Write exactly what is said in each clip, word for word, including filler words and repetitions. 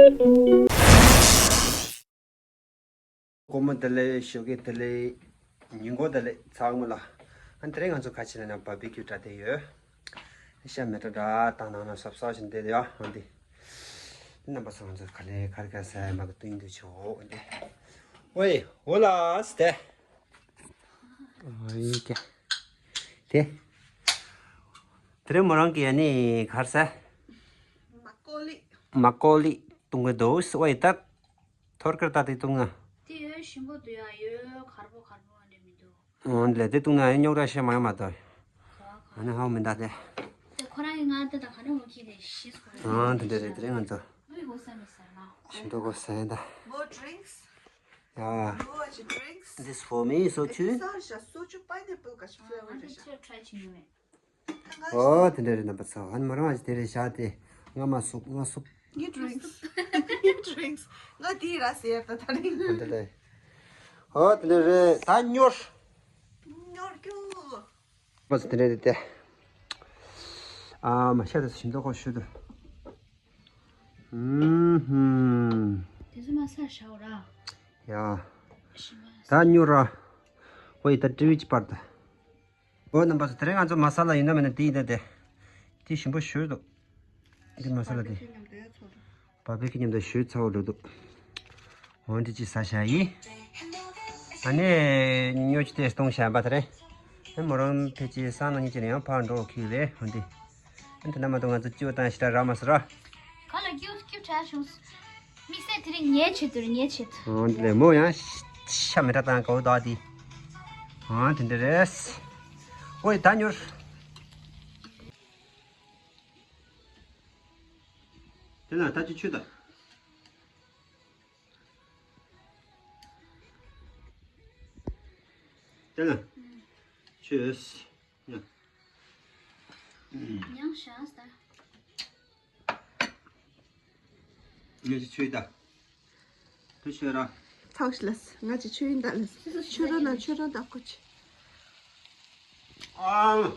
དགོང་མོ་བདེ་ལེགས། ཞོགས་ཀས་བདེ་ལེགས། ཉིན་གུང་བདེ་ལེགས། ཚང་མ་ལ། ཨ་ནི་དེ་རིང་ང་ཚོ་ག་ཕྱིན་ན་ན་བར་བི་ཁྱུ་འདྲ་དེ་ཡོད། ཤ་མེད་འདྲ་འདྲ་དང་ནང་ན་སོབ་སོབ་ཞིག་འདེད་ཡོད། འོན་ཏེ། རྣམ་པ་ཚོ་ང་ཚོ་ག་ལེ་ག་རེ་ག་ཟེར་མ་གི་སྟོན་དུ་ཆོག་འོན་ཏེ། ཝེ་ཨོ་ལ་སྟེ། ཨོ་ཡི་ཀྱེ། དེ། དེ་རིང་མོ་རང་གིས་ཨ་ནི་ག་རེ་ཟ། མ་ཀོ་ལི། མ་ཀོ་ལི་བཏུང་གི་འདུག་ཨོ་ཡི་ད། ཐོར་ཀར་ད་དེ་བཏུང་ན། དེ་ཡོད་ཞིམ་པོ་འདུག་ཡ། ཡོད་གར་པོ་གར་པོ་འདྲ་མི་འདུག་ཨོ་ལེ་དེ་བཏུང་ན་ཨ་ནི་རྙོག་དྲ་ཤེས་མ་ཡོང་མ་གཏོགས། ག་བ་ག་བ། ཨ་ནི་ཧ་མི་འདའ་དེ། དེ་ཁོ་རང་གི་ང་ད་ད་ག་ནས་འོ་ཁྱི་དེ་ཤི་སོང་། ཨོ་དེ་འདྲ་རེད། དེ་རིང་ང་ཚོ། ལུས་གོ་ས་མི་ཟེར་ན། ཞིམ་པོ་གོ་ས་ཡིན་ད། More drinks? Yeah. More drinks? This for me, soju? It's soju, soju pineapple ག་ཞིག་flavor རེད་ཤག་ཨ་ནི་ཁྱོད་try བྱེད་ཉོ་མེད། ཨོ་དེ་འདྲ་རེད། རྣམ་པ་ཚོ་ཨ་ནི་མོ་རང་ཨ་ཅེ་དེ་རེད་ཤག་དེ་ང་མ་སུབ་ང་སུབ། ངའི་drinks. ངའི་drinks. ང་དེའི་ར་ཟེར་ད་ད་རིང་། ཨོ་དེ་འདྲ་རེད། ཨོ་དེ་འདྲ་རེད། ད་ཉོར། ཉོར་རྒྱུ། པ་ཚོ་དེ་འདྲ་རེད་དེ། ཨ་མ་ཤ་དེ་ཞིམ་མདོག་ཁོག་ཤུ་དུ། ཨུམ་ཧུམ། དེ་ཚོ་མ་ས་ཞའོ་ར། ཡ། ཞིམ་པ། ད་ཉོ་ར། ཝེ་ད་ཏྲི་བི་ཅི་པར་ད། ཨོ་རྣམ་པ་ཚོ་དེ་རིང་ང་ཚོ་མ་ས་ལ་ཡིན་ན་མིན་ན་དེ་ཡིན་ད་དེ། དེ་ཞིམ་པོ་ཞུ་འདུག་དེ་མ་ས་ལ་དེ། བར་བི་ཁྱུ་མཉམ་དུ་ཞུ་ཚ་བོ་འགྲོ་འདུག་འོ་འདི་ཅི་ས་ཤ་ཡིན། ཨ་ནི་ཉོ་ཅི་དེ་སྟོང་ཤ་པ་དེ་རེད། ཨེ་མོ་རང་ཕལ་ཆེར་སང་ནང་ཉིན་ཅི་ནས་ཡང་ཕར་འགྲོ་ཁི་རེད་འོ་འདི། ཨ་དེ་ན་མ་གཏོགས་ང་ཚོ་ཅི་བ་དང་ཞི་དྲག་རག་མ་སོང་ར། ག་ལ་ཀྱུ་ཀྱུ་ཁྲ་བྱུང་། དམིགས་བསལ་དེ་རིང་ཉལ་བྱེད་དུ་ཉལ་བྱེད་དུ། འོ་འདི་ལས་མོ་ཡང་ཤ་མི་འདྲ་དང་གའུ་དག་དེ། འོ་དེ་འདྲ་རེད། ཨོ་ཡི་ད་ཉོར། དེ་ན་ད་ཅི་ཆུ་ད། དེ་ན་ཆུ་ཡོད། ཡང་ཤ་སྟ། ངས་ཆུ་ཡི་ད། དུ་ཆོས་ར། ཚགས་ཤིག་ལ་ང་ཅི་ཆོས་ཡིན་ད་ལ་ཆོས་ར་ན་ཆོས་ར་ད་ཁོ་ཆི། ཨང་།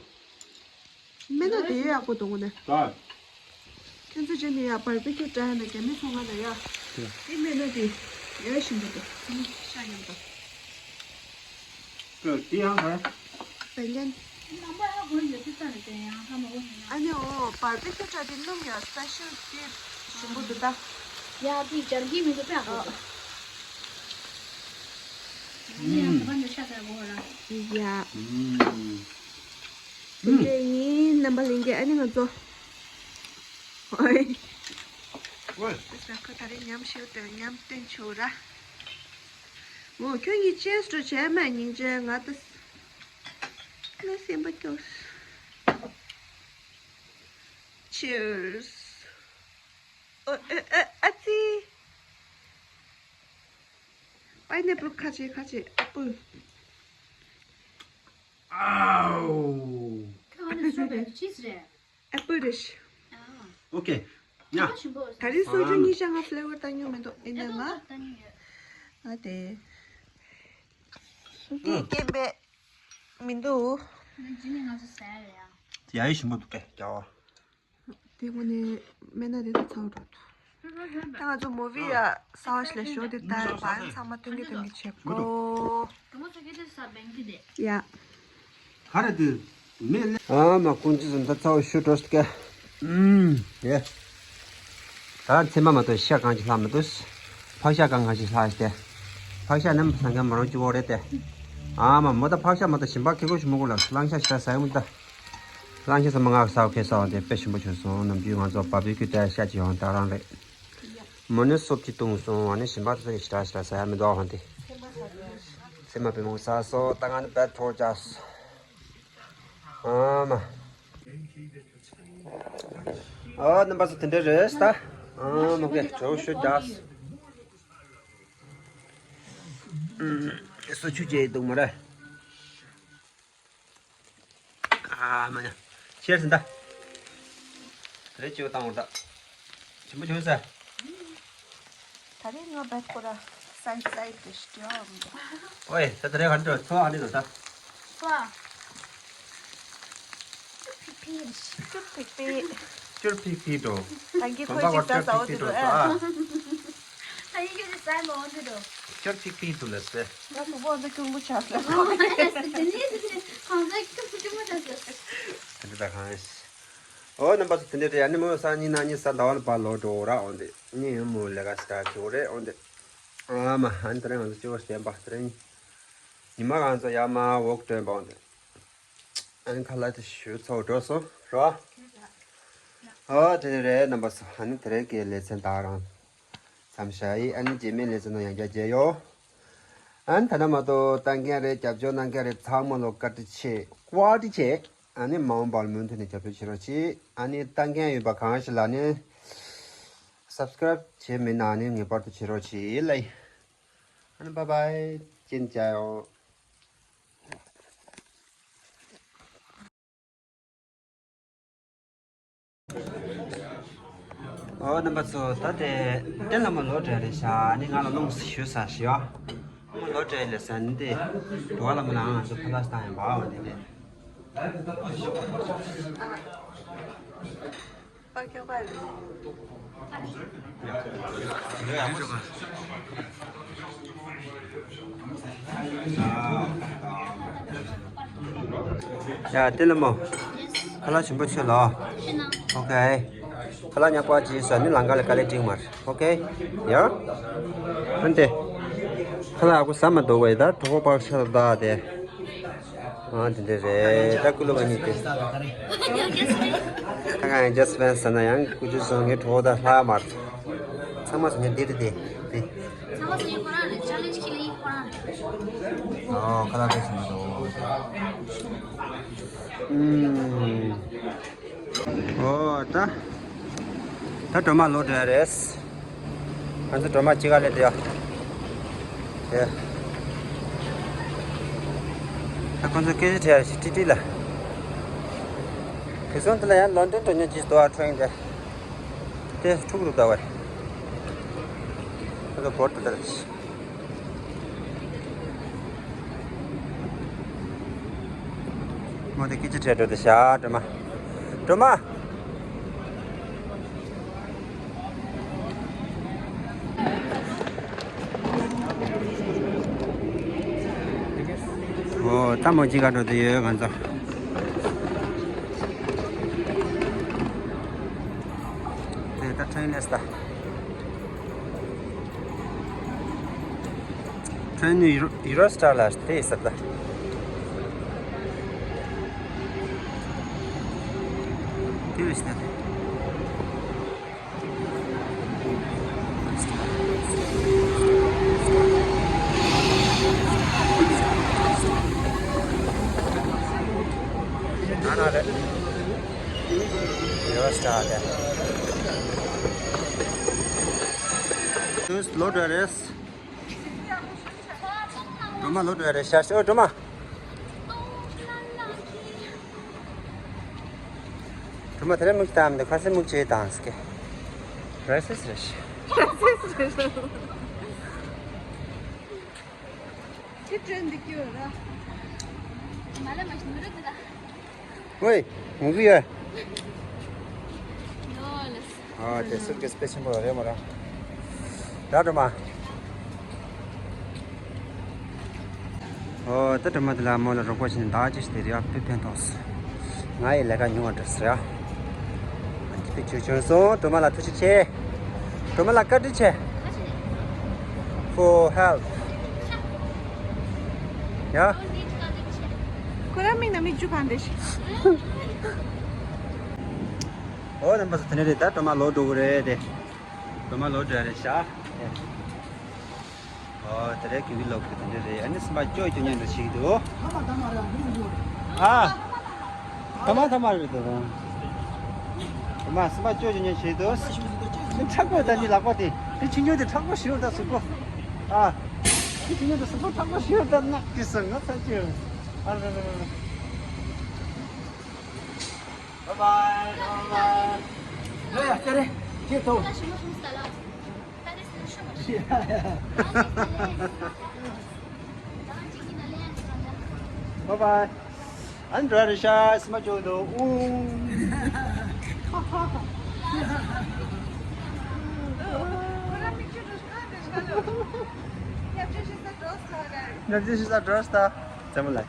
སྨན་ན་དེ་ཡག་པོ་འདུག་ནས། ད། ཁྱོད་ཚོ་ཅི་ནི་ཡ་བར་བི་ཁྱུ་ཏྲ་ན་རྒྱ་མི་ཚོང་ང་ན་ཡ། དེ་སྨན་ན་དེ་ཡ་ཞིམ་པོ་འདུག་ཤ་ཡང་ད། ཀ་དེ་ཡང་ཧ། བན་ལན། ནམ་པ་ཧ་གོ་ཡོད་དུས་ཙམ་ནས་དེ་ཡང་ཧ་མ་གོ་ཡོད་ན། ཨ་ནི་འོ་བར་བི་ཁྱུ་ཏྲ་དེ་སྣུམ་ཡ་སྤེ་ཤལ་དེ་ཞིམ་པོ་འདུག་ད། ཡ་དེ་སྦྱར་གི་མི་འདུག་པས་ཨ་གོ། ཡ་ཁོ་པ་འདི་ཤ་ཟ་གོ་ར། ཡ། དེ་འདྲ་ཡིན་རྣམ་པ་ལྷན་རྒྱས། ཨ་ནི་ང་ཚོ། ཨོའི། ཨོའི། ཁོ་ད་རེས་ཉམས་ཤིག་སྟོན་ཉམས་སྟོན་ཆོག་ར། འོ་ཁྱོད་ཀྱིས་ཅེས་འགྲོ་བྱས་མ་སྙིང་རྗེ། ང་ད་ང་སེམས་པ་སྐྱོ། Cheers. ཨོ་ཨེ་ཨེ་ཨ་ཙི། Pineapple ཁ་ཆེ་ཁ་ཆེ་apple. ཨའོ། ཁ་ནས་སོ་བའི་cheese རེད། Apple རེད། ཨོ་ཁེ། ཡ། ད་རིང་སོ་ཆུ་ཉི་ཤུ་ལྔ་flavor ད་ཉོ་མི་འདུག་ཡིན་ནའི་ང་། ཨ་དེ། འདི་སྐྱེན་པས་མི་འདུག་ཇི་ནི་ང་ཚོ་ཟ་ཡ་རེད་ཡ། ཡ་ཡི་ཞིམ་པོ་འདུག་གས་རྒྱ་བ། དེ་དངོས་གནས་སྨན་ན་དེ་ད་ཚ་བོ་འགྲོ་འདུག་ད་ང་ཚོ་movie ཡ་གསར་བ་ཞིག་ལ་ཞོག་དེ་ད་བར་ཚང་མ་སྟོན་གི་སྟོན་གི་བྱེད་དགོ། ཡ། ག་རེ་དེ་མེད་ལེ། ཨ་མ་ཀུན་ཅི་ཟིན་ད་ཚ་བོ་ཞུ་འགྲོ་སྟེ། ཨུམ་ཡ། ད་ཚེ་མ་མ་གཏོགས་ཤ་གང་ཅི་ལྷག་མི་འདུག་ཕག་ཤ་གང་གང་ཅི་ལྷག་སྟེ། ཕག་ཤ་རྣམས་སང་ག་མ་རུང་ཅི་བོ་རེད་དེ། ཨ་མ་མོ་ད་ཕག་ཤ་མ་གཏོགས་ཞིམ་པ་ཁེ་གོ་ཞུ་མོ་གོ་ལ་གླང་ཤ་ཞིག་ད་ཟ་ཡོང་མི་ད། གླང་ཤ་ཟ་མ་ང་ཟ་བ་ཁེ་ཟ་བ་དེ་དཔེ་ཞིམ་པོ་བྱུང་སོང་། ནམ་རྒྱུན་ང་ཚོ་བ་བི་ཁྱུ་ཏྲ་ཤ་ཅི་ཡོང་ད་རང་རེད། མོ་ནི་སོབ་ཅི་བཏུང་སོང་། ཨ་ནི་ཞིམ་པ་ཚོ་ཞི་དྲག་ཞི་དྲག་ཟ་ཡ་མི་འདུག་ཧོན་ཏེ། ཚེ་མ་པའི་མོ་ཟ་སོ་ད་ང་ནི་བད་ཐོར་ཅག་སོ། ཨ་མ། ཨ་རྣམ་པ་ཚོ་དེ་འདྲ་རེད་ད། ཨ་མ་གེ་གྲོ་ཞུ་ཅག་སོ། སོ་ཆུ་ཅེ་འདུག་མ་རེད། ཨ་མ་ན། ཤེར་ཟིན་ད། དེ་རེད་ཅིའུ་བཏང་བར་ད། ཆེན་པོ་བྱུང་ས། ད་རེས་ང་བད་ཁོ་ར་སའིད་སའིད་དུ་ཞིག་ཡོད་མི་འདུག་ཨོའི་ད་དེ་རེས་ག་འདྲ་ཚོ་ཨ་ནི་དོ་ད། ཚོ་ཨ། ཅུར་ཕིག་ཕིག་ཅུར་ཕིག་ཕིག་ཅུར་ཕིག་ཕིག་འགྲོ། ད་གི་ཁོ་ཅིག་ད་ཟའོ་དེ་འགྲོ་ཨ། ཙམ་འོང་འདི་འདུག་ཁྱོད་ཅིག་པིས་འདུག་ལ་ཟེར། ང་ལ་འོ་འདི་སྐྱུང་པོ་ཆགས་ལ། ཨོ་ཡ་སི་དེ་ནས་དེ་ནས་གང་ཟག་སྐྱུང་པོ་སྐྱུང་པོ་ཆགས་ཟེར། དེ་འདྲ་ད་གང་ཡིན། ཨོ་རྣམ་པ་ཚོ་དེ་འདྲ་དེ་ཡང་ནི་མོ་སང་ཉིན་གནངས་ཉིན་གཟའ་ཟླ་བ་ལ་ཕར་ལོག་འགྲོ་ར། འོ་འདི་ཉིན་ཡང་མོ་ལས་ཀ་སི་ཏཱ་བྱེད་དགོས་རེད། འོ་འདི་ཨ་མ་ཨ་ནི་དེ་རིང་ང་ཚོ་སྤྱི་བོ་བསྟན་པ་དེ་རིང་ཉི་མ་གང་ཚོ་ཡར་མར་ཝོག་སྟོན་པ། འོ་འདི་ཨ་ནི་ཁ་ལག་དེ་ཞུ་ཚོགས་འགྲོ་སོང་ར། ཨོ་དེ་འདྲ་རེད་རྣམ་པ་ཚོ། ཨ་ནི་དེ་རིང་གི་ལེ་ཚན་ད་རང་མཚམས་བཞག་ཡིན། ཨ་ནི་རྗེས་མའི་ལེ་ཚན་ནང་ཡང་བསྐྱར་མཇལ་ཡོང་། ཨ་ནི་ད་ལྟ་མ་གཏོགས་ལྟ་མཁན་རེད། རྒྱབ་སྐྱོར་གནང་མཁན་རེད། ཚང་མ་ལོ་བཀའ་དྲིན་ཆེ། བཀའ་དྲིན་ཆེ། ཨ་ནི་མ་འོངས་པར་མུ་མཐུད་ནས་རྒྱབ་སྐྱོར་བྱེད་རོགས་གྱིས། ཨ་ནི་ལྟ་མཁན་ཡོད་པ་གང་ཞིག་ལ་ནི་སབ་སི་ཀ་རབ་བྱས་མེད་ན་ནི་ངེས་པར་དུ་བྱེད་རོགས་གྱིས་ལ། ཨ་ནི་བཱའི་བཱའི། རྗེས་མཇལ་ཡོང་། ཨོ་རྣམ་པ་ཚོ། ད་དེ་ཏན་ལ་མོ་ལོ་འདྲ་རེད་ཤག་ཨ་ནི་ང་ལ་རླུང་ཞུ་ས་ཞུ་ཨ། མོ་ལོ་འདྲ་ལས་ས་ནི་དེ་འགྲོ་བ་ལ་མོ་ནང་ང་ཚོ་ཕ་ལ་སྟངས་ཡང་བ་བ་དེ་དེ། ཡ་ཏི་ལི་མོ། ཁ་ལག་ཞིམ་པོ་མཆོད་ལ། ཨོ་ཁེ། ཁ་ལག་ཉག་པ་ཅིག་ཟ་ནི་ལང་ཀ་ལ་དཀའ་ལས་འཕྲད་མ་རེད། ཨོ་ཁེ། ཡ། ཧན་ཏེ། ཁ་ལག་ཨ་ཁུ་ཟ་མ་འདུག་བས། ད་གྲོད་ཁོག་པགས་ཤ་ད་དེ། ཨ་དེ་འདྲ་རེད། ད་ཀུ་ལུ་བ་གཉིས་ཏེ། ད་ང་ཡང་ཇ་སི་པན་ཟ་ན་ཡང་ཀུ་ཅུ་སོང་ངའི་གྲོད་ཁོག་ད་ལྷག་མ་རེད། ཚང་མ་ཟ་ནས་འདི་རེད་དེ་དེ། ཚང་མ་ཟ་ནས་ཁོ་རང་རེད། ཅ་ལེན་ཁྱི་ལ་ཡིན་ཁོ་རང་རེད། ཨོ་ཁ་ལག་དེ་ཟ་མ་འདུག་ཨུམ། ཨོ་ད། ད་སྒྲོལ་མ་ལོག་འགྲོ་ཡ་རེད། ང་ཚོ་སྒྲོལ་མ་གཅིག་ག་ལས་འདི་ཡ། དེ། ད་ཁོང་ཚོ་སྐད་ཆ་དྲིས་ཡ་ཞིག་ཀྲིག་ཀྲིག་ལ། དེ་སོང་དེ་ལ་ཡང་ལོན་ཌོན་འགྲོ་མྱོང་གྱིས་འདུག་ཨ་ཁྲོན་དེ། དེ་ཕྲུ་གུ་རུ་ལྟ་བས། ཁོང་ཚོ་བོར་དུ་ལྟ་རེད། མོ་དེ་སྐད་ཆ་དྲིས་འགྲོ་དེ་ཤ་སྒྲོལ་མ། སྒྲོལ་མ། ཨོ་ད་མོ་གཅིག་ག་འགྲོ་དེ་ཡོད་ང་ཚོ། དེ་ད་ཁྲེན་ལས་ད། ཁྲེན་ནི་ཡུ་རོ་སི་ཊར་ལ་དེ་ཟེར་ད། དེ་བས་ད། ད་ན་རེད། ཡུ་རོ་སི་ཊར་དེ། ཏུས་ལོ་ཏྲ་རེས། སྒྲོལ་མ་ལོ་ཏྲ་རེས་ཤ་ཤ་སྒྲོལ་མ། སྒྲོལ་མ་དེ་རིང་མིག་བཏང་མི་འདུག་ཁ་སང་མིག་ཆེ་བཏང་ཟེར་གི། རེས་སེ་རེས། ཁྱེད་ཁྲོན་འདི་སྐྱོ་ར། མ་ལ་མ་ཤི་མི་རུ་འདི་ལ། ཝེ། ངུ་གི་ཡོད། ཡོ་ལེ། ཨ་དེ་སུ་ཀེ་སི་དཔེ་ཆེན་པོ་རེད་མོ་ར། ད་སྒྲོལ་མ། ཨོ་ད་སྒྲོལ་མ་དེ་ལ་མོ་ལ་རོགས་པ་བྱས་ནས་བདག་ཅིག་དེ་རེད་ཨ། དཔེ་ཕན་ཐོགས་སོང་། ང་ཡི་ལས་ཀ་ཉུང་བ་འགྲོ་ཟེར་ཨ། དཔེ་ཆུང་ཆུང་སོང་། སྒྲོལ་མ་ལ་ཐུགས་རྗེ་ཆེ། སྒྲོལ་མ་ལ་བཀའ་དྲིན་ཆེ། For help. ཡ། ཁོ་རང་མིག་ནང་མིག་ཆུ་གང་བསྡད་ཤག་ཨོ་རྣམ་པ་ཚོ་དེ་ནས་རེད། ད་སྒྲོལ་མ་ལོག་འགྲོ་གི་རེད་དེ། སྒྲོལ་མ་ལོག་འགྲོ་ཡ་རེད་ཤག་ཨོ་དེ་རེད། གི་བི་ལོག་གི་དེ་འདྲ་རེད། ཨ་ནི་སེམས་པ་སྐྱོ་སྐྱོ་ཉན་འདྲ་ཞིག་འདུག་ཨ། ཐ་མ་ཐ་མ་རེད་དོ། ཐ་མ་སེམས་པ་སྐྱོ་སྐྱོ་ཉན་ཞིག་འདུག་མི་མཁྲེགས་པོ་ད་འདི་ལག་པ་དེ། དེ་ཆུང་ཆུང་དེ་མཁྲེགས་པོ་ཞིག་འདུག་ཟེར་གོ་ཨ། དེ་ཆུང་ཆུང་དེ་ཟེར་གོ་མཁྲེགས་པོ་ཞིག་འདུག་ན་དེ་སོང་ང་ཚ་ཅི། ཨ་ར་ར་ར། Bye bye. Bye bye. ཡ་ཡ་ཅེ་རེ། ཅེ་ཏོ། Bye bye. ཨན་འགྲོ་རེད་ཤག་སེམས་པ་སྐྱོ་འདུག་ཨུ། ཁ་ཁ་ཁ། Now this is our dress, the Samurai.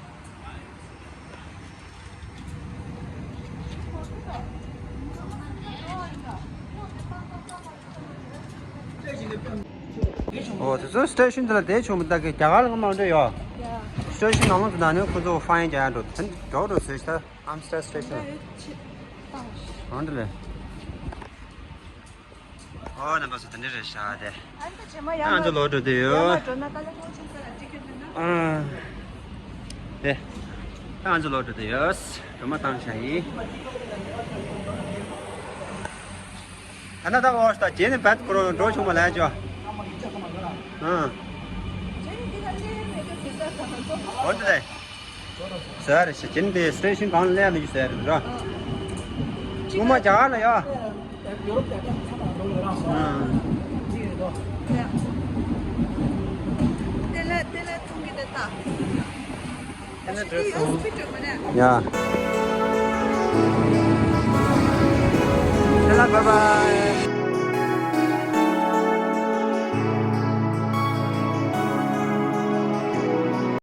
ཨོ་དེ་ཚོ་སི་ཊེ་ཤན་དེ་ལ་བསྡད་ཆོག་མི་འདུག་གི། རྒྱ་གར་ལ་མང་འདྲ་ཡོད། སི་ཊེ་ཤན་ནང་ལོགས་དེ་ནང་ནས་ཁོ་ཚོ་ཧྥ་ཡན་རྒྱག་ཡ་འགྲོ། དེ་འགྲོ་འགྲོ་ཟེར་ཤི་ད། Amsterdam station. ཨོ་འདི་ལས། ཨོ་རྣམ་པ་ཚོ་དེ་འདྲ་རེད་ཤག་དེ། ཨ་ང་ཚོ་ལོག་འགྲོ་དུས་ཡོད། ཨ་དེ། ཨ་ང་ཚོ་ལོག་འགྲོ་དུས་ཡོད། སྒྲོལ་མ་བཏང་བྱ་ཡིན། ད་ན་ད་ཨོ་ཤ་ད་རྗེས་ནས་བད་ཁོ་རང་འགྲོ་བྱུང་བ་ལས་ཅོ། ཨ། འོ་འདི་རེད། ཟེར་རེད་ཤག་ཅན་དེ་སི་ཊེ་ཤན་གང་ལ་སླེབས་མི་འཇུག་ཟེར་རེད་ར། སྔོན་མ་རྒྱ་གར་ལ་ཡ། ཨ། དེ་ལ་དེ་ལ་ཐུང་གི་དེ་ད། ཡ། དེ་ལ་བཱའི་བཱའི།